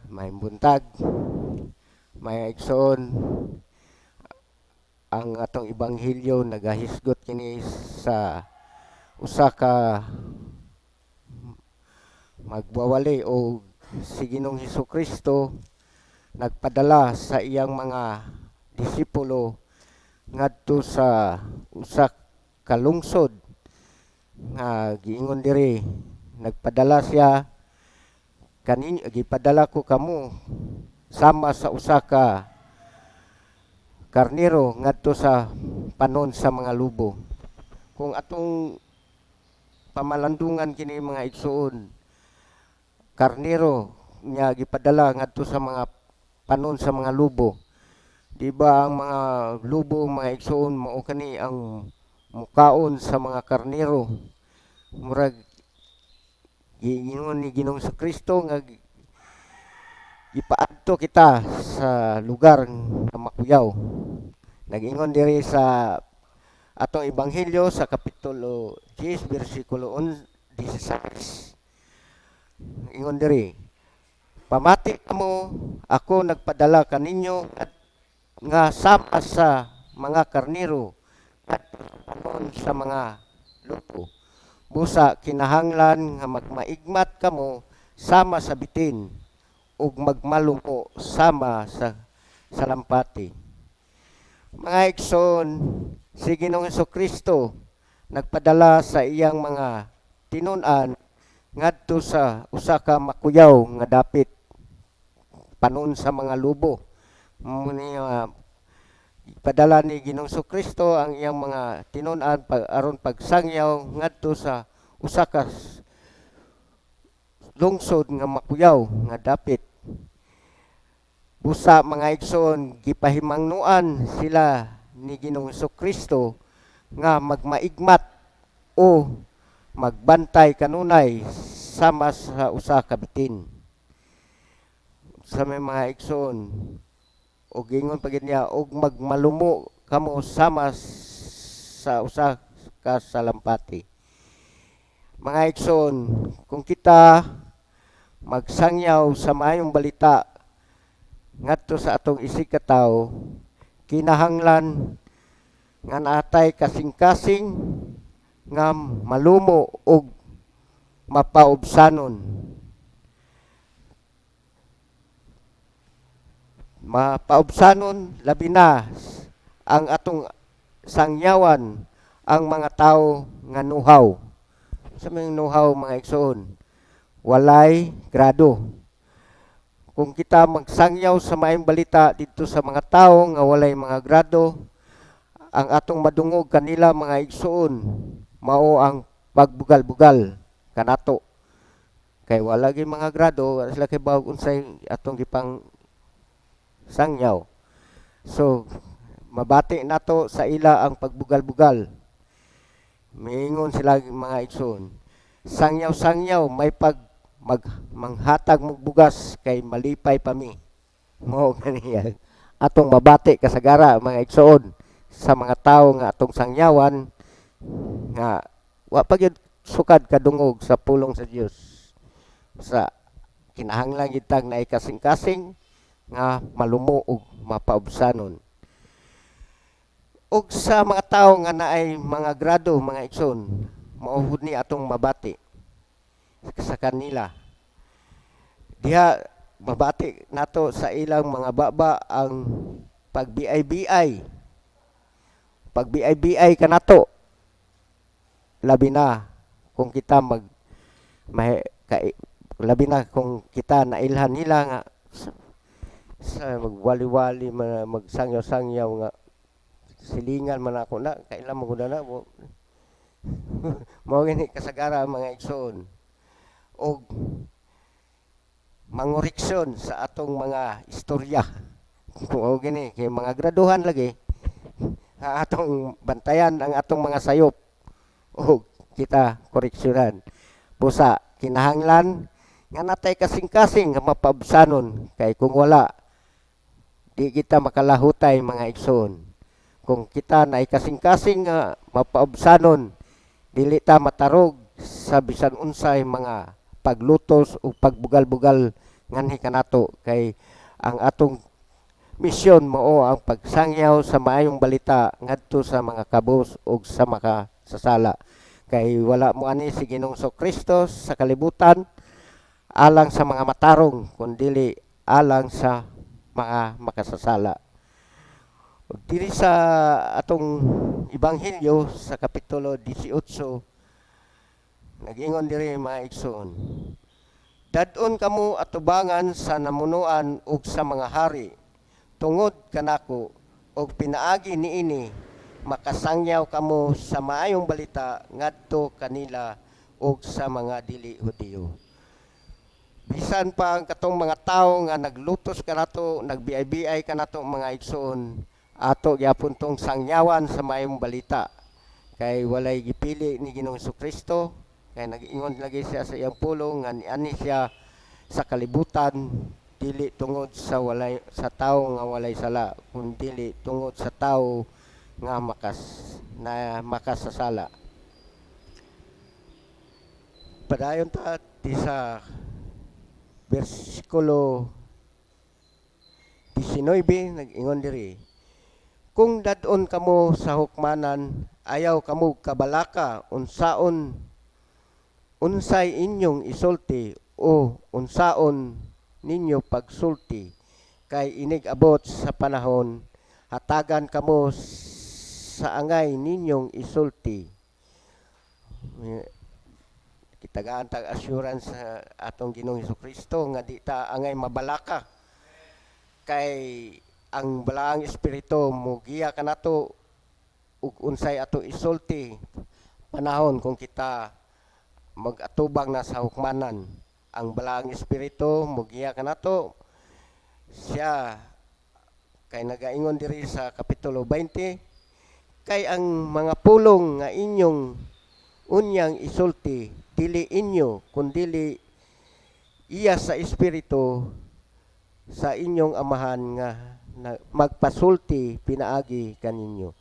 Maayong buntag, mga igsoon. Ang atong ebanghelyo nagahisgot kini sa usa ka magwawali o si Ginoong Hesukristo nagpadala sa iyang mga disipulo ngadto sa usa ka lungsod nga giingon diri, nagpadala siya kanin, gipadala ko kamo sama sa usa ka karnero ngadto sa panon sa mga lobo. Kung atong pamalandungan kini, mga igsoon, karnero nga gipadala ngadto sa mga panon sa mga lobo. Di ba ang mga lobo, mga igsoon, mao kani ang mukaon sa mga karnero? Murag giingon ni Ginoong Kristo nga gipaadto kita sa lugar nga makuyaw. Nag-ingon diri sa atong ebanghelyo sa kapitulo 10 bersikulo 16. Ingon diri, "Pamati kamo, ako nagpadala kaninyo at nga sama sa mga karnero at panon sa mga lobo. Busa kinahanglan nga magmaigmat kamo sama sa bitin ug magmalumo sama sa salampati." Mga igsoon, si Ginoong Kristo nagpadala sa iyang mga tinun-an ngadto sa usa ka makuyaw nga dapit, panon sa mga lobo. Muni padala ni Ginoong Kristo ang iyang mga tinun-an pag aron pagsangyaw ngadto sa usa ka lungsod nga makuyaw nga dapit. Busa, mga igsoon, gipahimangnuan sila ni Ginoong Kristo nga magmaigmat o magbantay kanunay sama sa usa ka bitin. Sa may mga igsoon, og ingon pa gid niya, og magmalumo kamo sama sa usa ka salampati. Mga igsoon, kung kita magsangyaw sa maayong balita ngadto sa atong isig ka tawo, kinahanglan nga naatay kasing-kasing nga malumo og mapaubsanon. Mapaubsanon labi na ang atong sangyawan ang mga tao nga nuhaw. Sa mga nuhaw, mga igsoon, walay grado. Kung kita magsangyaw sa maayong balita didto sa mga tao nga walay mga grado, ang atong madungog kanila, mga igsoon, mao ang pagbugal-bugal kanato. Kay wala gyud mga grado, wala sila kay unsay atong gipang sangyaw. So mabati nato sa ila ang pagbugal-bugal. Miingon sila, mga igsoon, "Sangyaw-sangyaw, may pag mag manghatag mong bugas kay malipay pa mi." Mao ganiya atong mabati kasagara, mga igsoon, sa mga tawo nga atong sangyawan nga wa pa gyud sukad kadungog sa pulong sa Dios. Sa kinahanglan gyud tag naay kasing-kasing nga malumo ug mapaubsanon. Ug sa mga tawo nga naay mga grado, mga igsoon, mao ni atong mabati sa kanila. Diha mabati nato sa ilang mga baba ang pag-BI-BI. Pag BI-BI kanato, labi na kung kita mag may, ka, labi na kung kita nailhan nila nga sa magwali-wali man, magsangyaw-sangyaw nga silingan man ako na kailan mo na mo. Mao gani kasagara, mga igsoon, og mangoreksyon sa atong mga istorya kung og gini kay mga graduhan lagi ang atong bantayan, ang atong mga sayop og kita koreksyonan. Busa kinahanglan nga natay kasing-kasing nga mapaubsanon, kay kung wala, di kita makalahutay, mga igsoon. Kung kita naay kasing-kasing nga mapaubsanon, dili ta matarog sa bisan unsay mga paglutos o pagbugal-bugal nganhi kanato, kay ang atong misyon mao ang pagsangyaw sa maayong balita ngadto sa mga kabus ug sa makasasala, kay wala mo ani si Ginoong Kristo sa kalibutan alang sa mga matarong, kundili alang sa mga makasasala. Ug diri sa atong ebanghelyo sa kapitulo 18, nagingon diri, mga igsoon, "Dad-on kamo atubangan sa namunuan ug sa mga hari tungod kanako, ug pinaagi niini makasangyaw kamo sa maayong balita ngadto kanila ug sa mga dili Hudiyo." Bisan pa ang katong mga tawo nga naglutos kanato, nagbiay-biay kanato, mga igsoon, ato gyapon tong sangyawan sa maayong balita. Kay walay gipili ni Ginoong Kristo, kay nag-ingon lagi siya sa iyang pulong nga niani siya sa kalibutan dili tungod sa tawo nga walay sala, kundili tungod sa tawo nga makasasala. Padayon ta di sa bersikulo 19, nag-ingon diri, "Kung dad-on kamo sa hukmanan, ayaw kamo kabalaka unsaon unsay inyong isulti o unsaon ninyo pagsulti, kay inig abot sa panahon hatagan kamo sa angay ninyong isulti." Gitagaan tag assurance sa atong Ginoong Kristo nga di ta angay mabalaka, kay ang Balaang Espiritu mugiya kanato ug unsay ato isulti panahon kung kita mag-atubang na sa hukmanan. Ang Balaang Espiritu mugiya kanato siya, kay nagaingon diri sa kapitulo 20, "Kay ang mga pulong nga inyong unyang isulti dili inyo, kundili iya sa Espiritu sa inyong Amahan nga na magpasulti pinaagi kaninyo."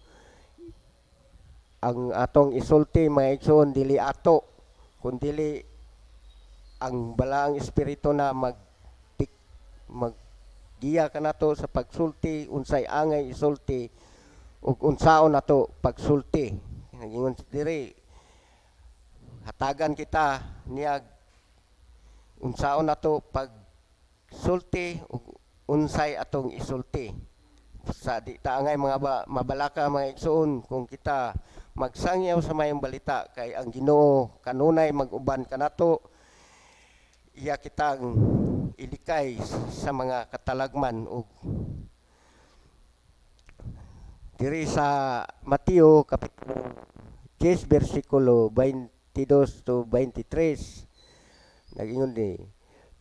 Ang atong isulti, mga igsoon, dili ato, kundili ang Balaang Espiritu na maggiya kanato sa pagsulti unsay angay isulti ug unsaon nato pagsulti. Nagingon diri, hatagan kita niya unsaon nato pagsulti ug unsay atong isulti, sa di ta angay mga mabalaka, mga igsoon, kung kita magsangyaw sa mayong balita, kay ang Ginoo kanunay mag-uban kanato, iya kitang ilikay sa mga katalagman. Ug diri sa Mateo kapitulo 10 bersikulo 22 to 23, nagingon di,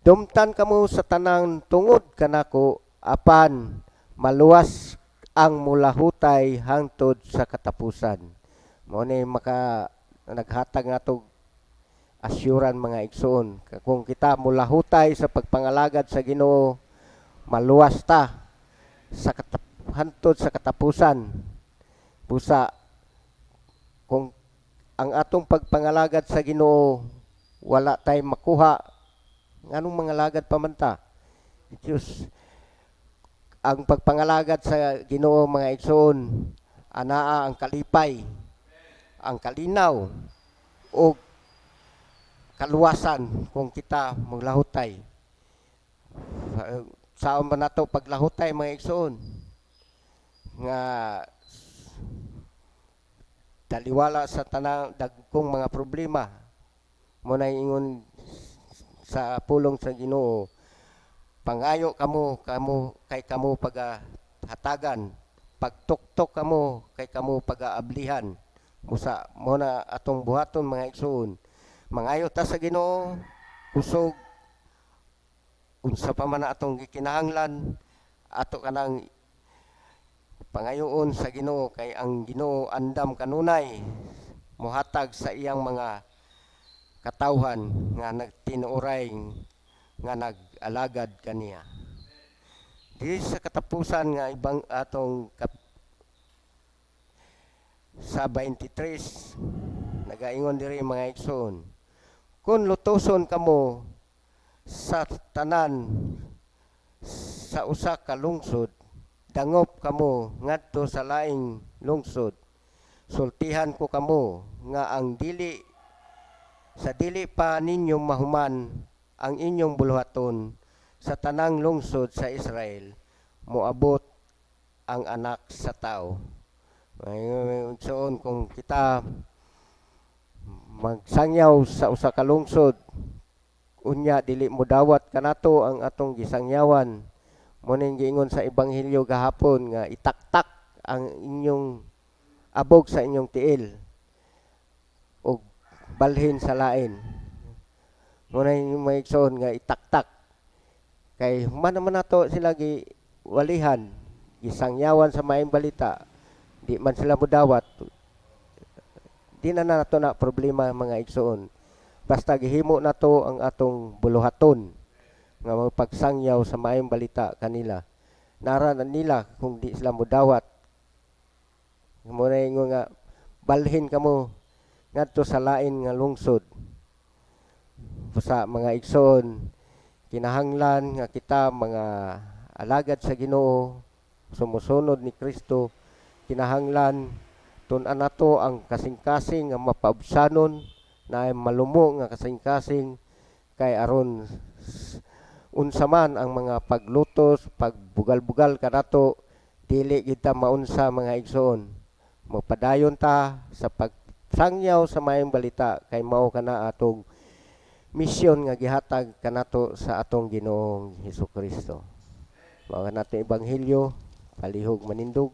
"Dumtan kamo sa tanan tungod kanako, apan maluwas ang mulahutay hangtod sa katapusan." Mao ni maka naghatag nato assurance, mga igsoon. Kung kita mulahutay sa pagpangalagad sa Ginoo, maluwas ta hantod sa katapusan. Busa kung ang atong pagpangalagad sa Ginoo wala tay makuha, nganong mangalagad pa man ta? Diyos, ang pagpangalagad sa Ginoo, mga igsoon, anaa ang kalipay, ang kalinaw ug kaluwasan kung kita maglahutay. Saon ba nato paglahutay, mga igsoon, nga taliwala sa tanang dagkong mga problema? Mo na ingon sa pulong sa Ginoo, "Pangayo kamo kamo kay kamo pagahatagan, pagtuktok kamo kay kamo pagaablihan." Busa mo na atong buhaton, mga igsoon. Mangayo ta sa Ginoo kusog, unsa pa man na atong gikinahanglan, ato kanang pangayoon sa Ginoo, kay ang Ginoo andam kanunay mohatag sa iyang mga katawhan nga nagtinuoray nga nag-alagad kaniya. Di sa katapusan nga ibang atong sa 23, nagaingon diri, mga igsoon, "Kung lutuson kamo Sa tanan sa usa ka lungsod, dangop kamo ngadto sa laing lungsod. Sultihan ko kamo nga ang dili sa dili pa ninyo mahuman ang inyong buluhaton sa tanang lungsod sa Israel, moabot ang Anak sa Tao. May kung kita magsangyaw sa usa ka lungsod, unya dili mo dawat kanato ang atong gisangyawan, mo ning giingon sa ebanghelyo gahapon nga itaktak ang inyong abog sa inyong tiil ug balhin sa lain. Mo na yung mga igsoon nga itaktak kay human naman nato sila gi walihan, gisangyawan sa maayong balita, di man sila mudawat, di na nato na problema, mga igsoon, basta gihimo nato ang atong buluhaton nga magpagsangyaw sa maayong balita kanila. Nara na nila kung di sila mudawat. Mo na ingon nga balhin kamo ngadto sa lain nga lungsod. Sa mga igsoon, kinahanglan nga kita mga alagad sa Ginoo, sumusunod ni Kristo, kinahanglan tun-an nato ang kasing-kasing nga mapaubsanon na malumo nga kasing-kasing kay aron unsa man ang mga paglutos, pagbugal-bugal kanato, dili kita maunsa, mga igsoon. Mopadayon ta sa pagsangyaw sa maayong balita kay mao kana atong misyon nga gihatag kanato sa atong Ginoong Hesus Kristo. Mao nato ebanghelyo, palihog manindog.